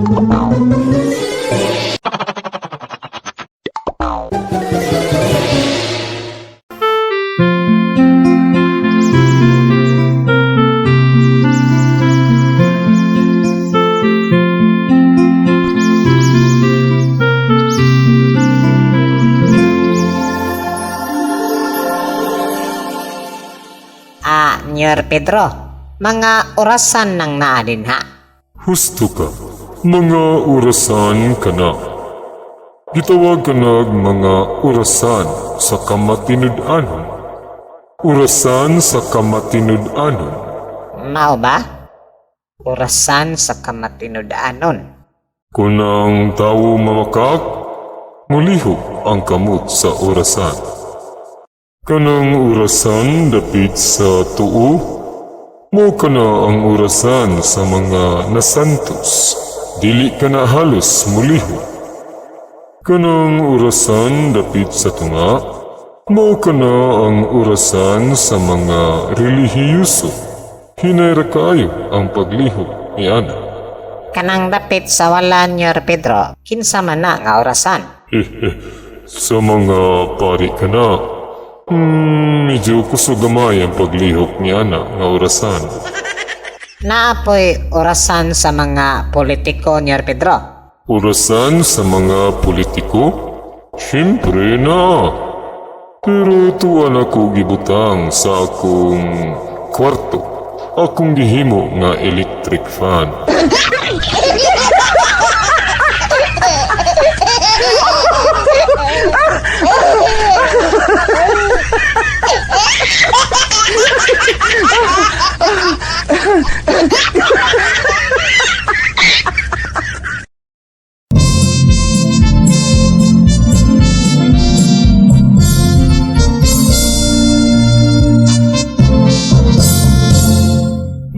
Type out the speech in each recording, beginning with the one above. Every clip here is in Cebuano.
Ah, Nyor Pedro, mga orasan nang naa din ha. Husto ka, mga orasan ka na. Gitawag ka nag mga orasan sa kamatinud-anon. Orasan sa kamatinud-anon. Mao ba? Orasan sa kamatinud-anon. Kung ang tawo mamakak, mulihok ang kamot sa orasan. Kanang orasan dapit sa tuo, mo kana ang orasan sa mga nasantos, dili ka na halos mulihok. Kanang orasan dapit sa tunga, mo kana ang orasan sa mga relihiyoso. Hinay ra kaayo ang paglihok ni ana. Kanang dapit sa wala, Nyor Pedro, kinsa man na nga orasan. Sa mga pari ka na, medyo kusog gamay ang paglihok ni ana nga orasan. Naapoy orasan sa mga politiko, Nyor Pedro. Orasan sa mga politiko? Siyempre na. Pero tuwan ako gibutang sa akong kwarto. Akong gihimo nga electric fan.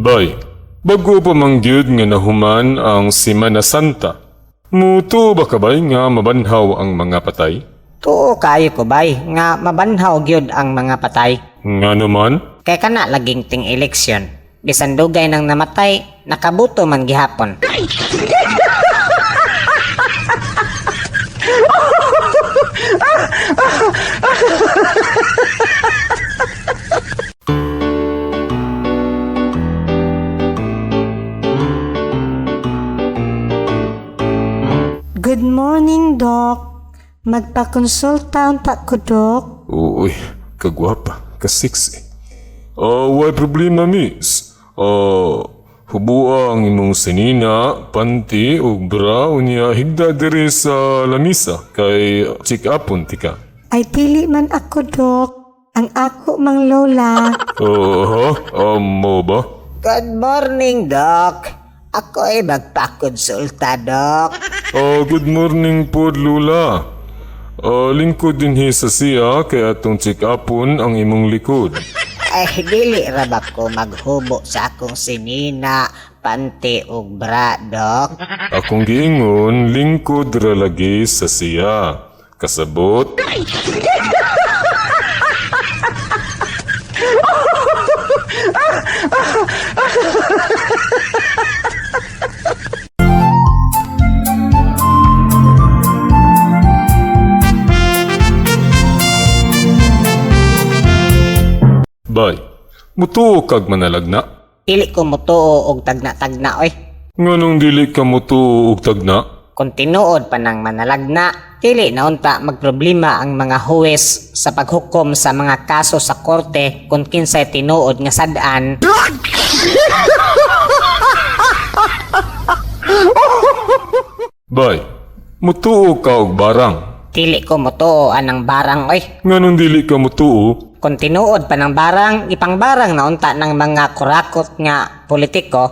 Bay, bago pa man gyud nga nahuman ang Semana Santa, mutuo ba kabay nga mabanhaw ang mga patay? Tuo kaayo ko bay nga mabanhaw gyud ang mga patay. Nga naman, Kay kana laging ting eleksyon. Bisan dugay nang namatay, nakabuto man gihapon. Good morning, Doc. Magpakonsulta unta ko, Doc. Uy, kagwapa, ka-sexy. Ah, way problema, miss. Ah, hubua ang imong sinina, panty ug bra unya higda diri sa lamisa kay check upon tika. Ay dili man ako, Doc. Ang ako mang lola. Oh, ha? Mo ba? Good morning, Doc. Ako ay magpakonsulta, Doc. Ah, good morning po, Lula. Ah, lingkod dinhi sa siya kay atong check upon ang imong likod. Ay, dili ra ba ko maghubo sa akong sinina, panty ug bra, Doc? Akong giingon, lingkod ra lagi sa siya. Kasabot. Bay, mutuo kag manalagna. Dili ko motuo og tagna-tagna, oy. Nganong dili ka mutuo og tagna? Kung tinuod pa nang manalagna, dili na unta magproblema ang mga huwes sa paghukom sa mga kaso sa korte kung kinsay tinuod nga sad-an. Bay, mutuo ka og barang. Dili ko motuo anang barang oy. Nganong dili ka mutuo? Kung tinuod pa ng barang, ipangbarang na unta ng mga kurakot nga politiko.